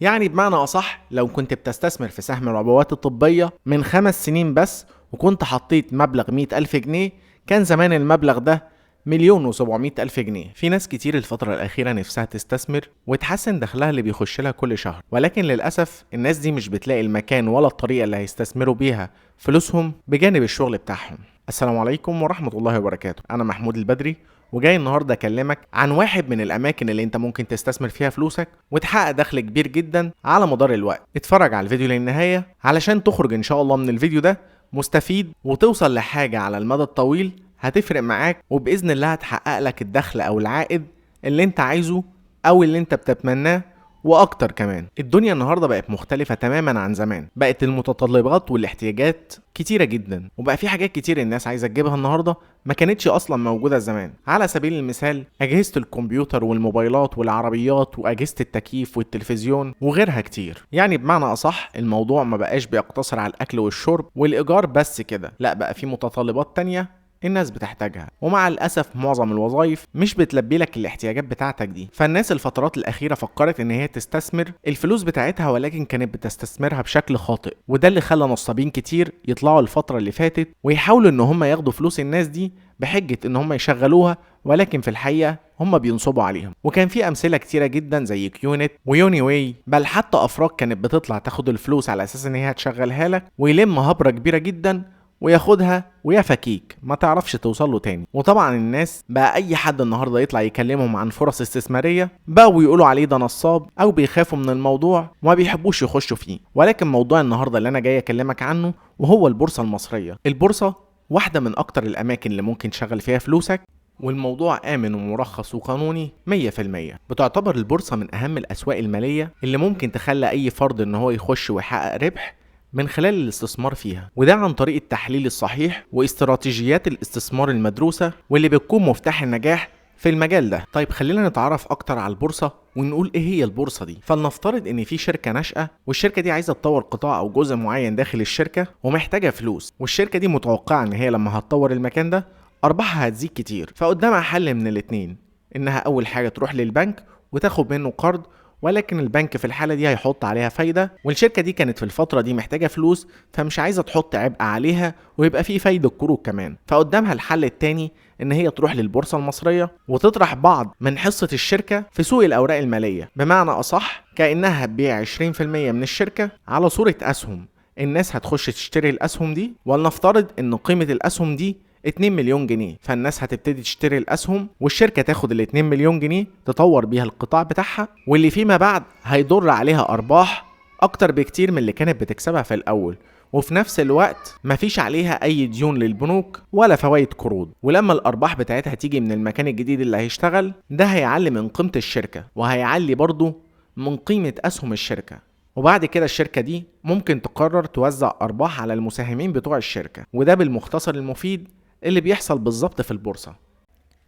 يعني بمعنى أصح لو كنت بتستثمر في سهم العبوات الطبية من 5 سنين بس وكنت حطيت مبلغ 100,000 جنيه، كان زمان المبلغ ده 1,700,000 جنيه. في ناس كتير الفترة الأخيرة نفسها تستثمر وتحسن دخلها اللي بيخش لها كل شهر، ولكن للأسف الناس دي مش بتلاقي المكان ولا الطريقة اللي هيستثمروا بيها فلوسهم بجانب الشغل بتاعهم. السلام عليكم ورحمة الله وبركاته، أنا محمود البدري وجاي النهاردة أكلمك عن واحد من الأماكن اللي أنت ممكن تستثمر فيها فلوسك وتحقق دخل كبير جدا على مدار الوقت. اتفرج على الفيديو للنهاية علشان تخرج إن شاء الله من الفيديو ده مستفيد وتوصل لحاجة على المدى الطويل هتفرق معاك، وبإذن الله هتحقق لك الدخل أو العائد اللي أنت عايزه أو اللي أنت بتتمناه وأكتر كمان. الدنيا النهاردة بقت مختلفة تماما عن زمان، بقت المتطلبات والاحتياجات كتيرة جدا، وبقى في حاجات كتير الناس عايزة تجيبها النهاردة ما كانتش أصلا موجودة زمان. على سبيل المثال أجهزة الكمبيوتر والموبايلات والعربيات وأجهزة التكييف والتلفزيون وغيرها كتير. يعني بمعنى أصح الموضوع ما بقاش بيقتصر على الأكل والشرب والإيجار بس كده، لا بقى في متطلبات تانية الناس بتحتاجها، ومع الأسف معظم الوظائف مش بتلبي لك الاحتياجات بتاعتك دي. فالناس الفترات الأخيرة فكرت إن هي تستثمر الفلوس بتاعتها، ولكن كانت بتستثمرها بشكل خاطئ، وده اللي خلى نصابين كتير يطلعوا الفترة اللي فاتت ويحاولوا إن هم ياخدوا فلوس الناس دي بحجة إن هم يشغلوها، ولكن في الحقيقة هم بينصبوا عليهم. وكان في أمثلة كتيرة جدا زي كيونت ويوني واي، بل حتى أفراد كانت بتطلع تاخد الفلوس على أساس إن هي هتشغلها لك ويلم هبرة كبيرة جدا وياخدها ويا فكيك ما تعرفش توصل له تاني. وطبعا الناس بقى اي حد النهارده يطلع يكلمهم عن فرص استثمارية بقوا يقولوا عليه ده نصاب او بيخافوا من الموضوع وما بيحبوش يخشوا فيه. ولكن موضوع النهارده اللي انا جاي اكلمك عنه وهو البورصة المصرية. البورصة واحدة من اكتر الاماكن اللي ممكن تشغل فيها فلوسك، والموضوع آمن ومرخص وقانوني 100%. بتعتبر البورصة من اهم الاسواق المالية اللي ممكن تخلي اي فرد ان هو يخش ويحقق ربح من خلال الاستثمار فيها، وده عن طريق التحليل الصحيح واستراتيجيات الاستثمار المدروسة واللي بتكون مفتاح النجاح في المجال ده. طيب خلينا نتعرف اكتر على البورصة ونقول ايه هي البورصة دي. فلنفترض ان في شركة ناشئة، والشركة دي عايزة تطور قطاع او جزء معين داخل الشركة ومحتاجة فلوس، والشركة دي متوقعة ان هي لما هتطور المكان ده ارباحها هتزيد كتير. فقدامها حل من الاتنين، انها اول حاجة تروح للبنك وتاخد منه قرض، ولكن البنك في الحالة دي هيحط عليها فايدة، والشركة دي كانت في الفترة دي محتاجة فلوس فمش عايزة تحط عبء عليها ويبقى فيه فايدة قروض كمان. فقدامها الحل التاني ان هي تروح للبورصة المصرية وتطرح بعض من حصة الشركة في سوق الأوراق المالية، بمعنى أصح كأنها هتبيع 20% من الشركة على صورة أسهم. الناس هتخش تشتري الأسهم دي، ولنفترض ان قيمة الأسهم دي 2 مليون جنيه، فالناس هتبتدي تشتري الأسهم والشركة تاخد ال 2 مليون جنيه تطور بيها القطاع بتاعها، واللي فيما بعد هيضر عليها أرباح أكتر بكتير من اللي كانت بتكسبها في الأول، وفي نفس الوقت مفيش عليها أي ديون للبنوك ولا فوائد قروض. ولما الأرباح بتاعتها تيجي من المكان الجديد اللي هيشتغل ده هيعلي من قيمة الشركة وهيعلي برضو من قيمة أسهم الشركة. وبعد كده الشركة دي ممكن تقرر توزع أرباح على المساهمين بتوع الشركة، وده بالمختصر المفيد اللي بيحصل بالظبط في البورصة.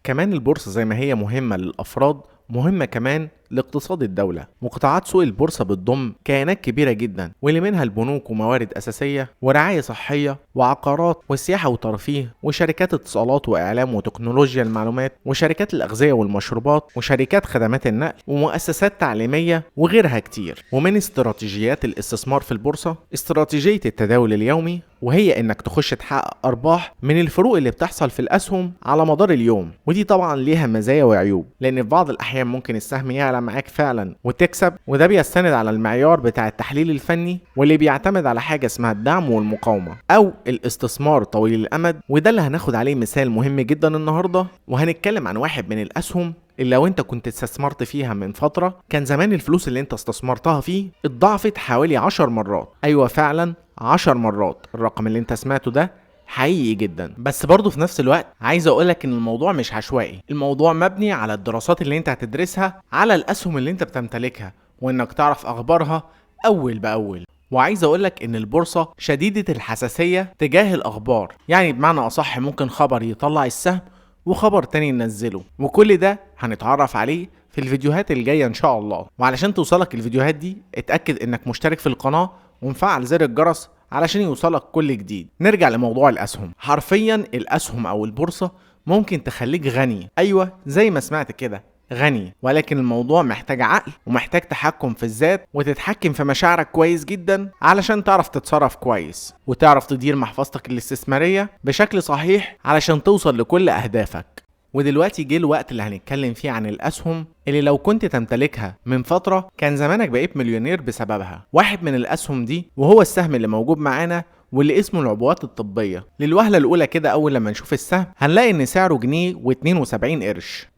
كمان البورصة زي ما هي مهمة للأفراد مهمة كمان لاقتصاد الدولة، وقطاعات سوق البورصة بتضم كيانات كبيرة جدا، واللي منها البنوك وموارد أساسية ورعاية صحية وعقارات وسياحة وترفيه وشركات اتصالات وإعلام وتكنولوجيا المعلومات وشركات الأغذية والمشروبات وشركات خدمات النقل ومؤسسات تعليمية وغيرها كتير. ومن استراتيجيات الاستثمار في البورصة استراتيجية التداول اليومي، وهي إنك تخش تحقق أرباح من الفروق اللي بتحصل في الأسهم على مدار اليوم، ودي طبعا ليها مزايا وعيوب، لأن في بعض الأحيان ممكن السهم يعلى معاك فعلا وتكسب، وده بيستند على المعيار بتاع التحليل الفني واللي بيعتمد على حاجة اسمها الدعم والمقاومة أو الاستثمار طويل الأمد، وده اللي هناخد عليه مثال مهم جدا النهاردة. وهنتكلم عن واحد من الأسهم اللي لو انت كنت استثمرت فيها من فترة كان زمان الفلوس اللي انت استثمرتها فيه اتضاعفت حوالي 10 مرات. ايوه فعلا 10 مرات، الرقم اللي انت سمعته ده حقيقي جدا. بس برضه في نفس الوقت عايز اقولك ان الموضوع مش عشوائي، الموضوع مبني على الدراسات اللي انت هتدرسها على الاسهم اللي انت بتمتلكها وانك تعرف اخبارها اول باول. وعايز اقولك ان البورصة شديدة الحساسية تجاه الاخبار، يعني بمعنى اصح ممكن خبر يطلع السهم وخبر تاني ننزله، وكل ده هنتعرف عليه في الفيديوهات الجاية ان شاء الله. وعلشان توصلك الفيديوهات دي اتأكد انك مشترك في القناة ومفعل زر الجرس علشان يوصلك كل جديد. نرجع لموضوع الأسهم. حرفيا الأسهم أو البورصة ممكن تخليك غني، أيوة زي ما سمعت كده، غني، ولكن الموضوع محتاج عقل ومحتاج تحكم في الذات، وتتحكم في مشاعرك كويس جدا علشان تعرف تتصرف كويس وتعرف تدير محفظتك الاستثمارية بشكل صحيح علشان توصل لكل أهدافك. ودلوقتي جه الوقت اللي هنتكلم فيه عن الأسهم اللي لو كنت تمتلكها من فترة كان زمانك بقيت مليونير بسببها. واحد من الأسهم دي وهو السهم اللي موجود معانا واللي اسمه العبوات الطبية. للوهلة الأولى كده أول لما نشوف السهم هنلاقي إن سعره 1.72 جنيه،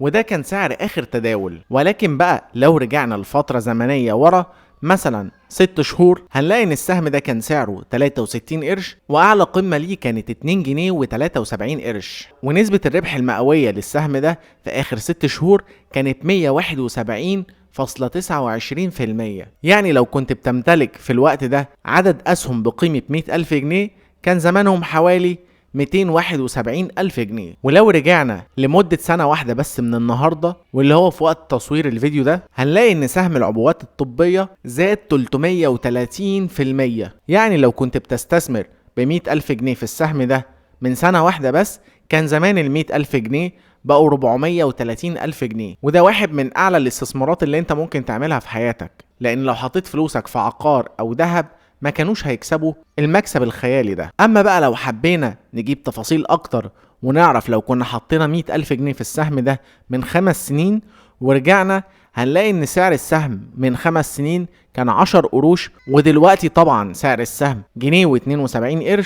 وده كان سعر آخر تداول. ولكن بقى لو رجعنا لفترة زمنية ورا مثلا 6 شهور هنلاقي ان السهم ده كان سعره 63 قرش، واعلى قمة ليه كانت 2 جنيه و73 قرش، ونسبة الربح المئوية للسهم ده في اخر 6 شهور كانت 171.29%. يعني لو كنت بتمتلك في الوقت ده عدد اسهم بقيمة 100,000 جنيه كان زمانهم حوالي 271,000 جنيه. ولو رجعنا لمدة سنة واحدة بس من النهاردة واللي هو في وقت تصوير الفيديو ده هنلاقي ان سهم العبوات الطبية زاد 330%. يعني لو كنت بتستثمر ب100,000 جنيه في السهم ده من سنة واحدة بس كان زمان 100,000 جنيه بقوا 430,000 جنيه. وده واحد من اعلى الاستثمارات اللي انت ممكن تعملها في حياتك، لان لو حطيت فلوسك في عقار او ذهب ما كانوش هيكسبوا المكسب الخيالي ده. اما بقى لو حبينا نجيب تفاصيل اكتر ونعرف لو كنا حطينا 100,000 جنيه في السهم ده من 5 سنين ورجعنا هنلاقي ان سعر السهم من 5 سنين كان 10 قروش، ودلوقتي طبعا سعر السهم 1.72 جنيه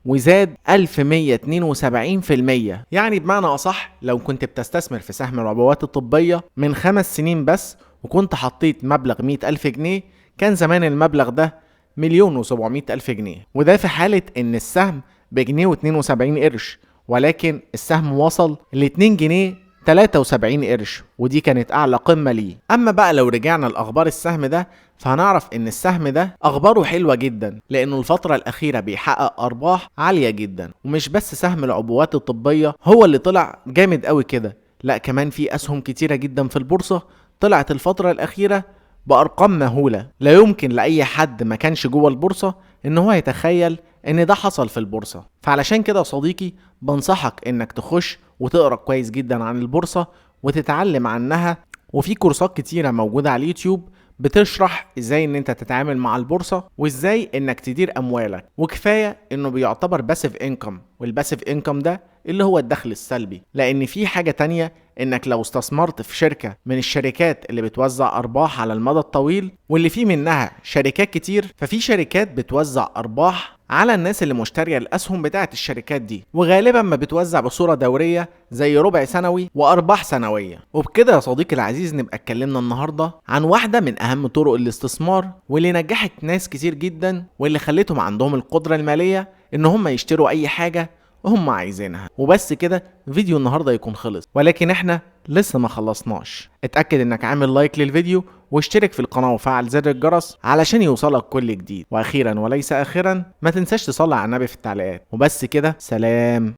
وزاد 1172%. يعني بمعنى اصح لو كنت بتستثمر في سهم العبوات الطبية من 5 سنين بس وكنت حطيت مبلغ 100,000 جنيه كان زمان المبلغ ده 1,700,000 جنيه، وده في حالة ان السهم ب1.72 جنيه، ولكن السهم وصل ل2 جنيه 73 قرش، ودي كانت اعلى قمة ليه. اما بقى لو رجعنا لاخبار السهم ده فهنعرف ان السهم ده اخباره حلوة جدا، لانه الفترة الاخيرة بيحقق ارباح عالية جدا. ومش بس سهم العبوات الطبية هو اللي طلع جامد قوي كده، لا كمان في اسهم كتيرة جدا في البورصة طلعت الفترة الاخيرة بأرقام مهولة لا يمكن لأي حد ما كانش جوه البورصة إن هو يتخيل إن ده حصل في البورصة. فعلشان كده يا صديقي بنصحك إنك تخش وتقرأ كويس جدا عن البورصة وتتعلم عنها، وفي كورسات كتيرة موجودة على اليوتيوب بتشرح إزاي إن أنت تتعامل مع البورصة وإزاي إنك تدير أموالك. وكفاية إنه بيعتبر passive income، وال passive income ده اللي هو الدخل السلبي، لأن في حاجة تانية إنك لو استثمرت في شركة من الشركات اللي بتوزع أرباح على المدى الطويل واللي فيه منها شركات كتير، ففي شركات بتوزع أرباح على الناس اللي مشترية الأسهم بتاعة الشركات دي، وغالبا ما بتوزع بصورة دورية زي ربع سنوي وأرباح سنوية. وبكده يا صديقي العزيز نبقى اتكلمنا النهاردة عن واحدة من أهم طرق الاستثمار واللي نجحت ناس كتير جدا واللي خلتهم عندهم القدرة المالية إن هم يشتروا أي حاجة وهم عايزينها. وبس كده فيديو النهارده يكون خلص، ولكن احنا لسه ما خلصناش. اتأكد انك عامل لايك للفيديو واشترك في القناة وفعل زر الجرس علشان يوصلك كل جديد. واخيرا وليس اخرا ما تنساش تصلي على النبي في التعليقات. وبس كده، سلام.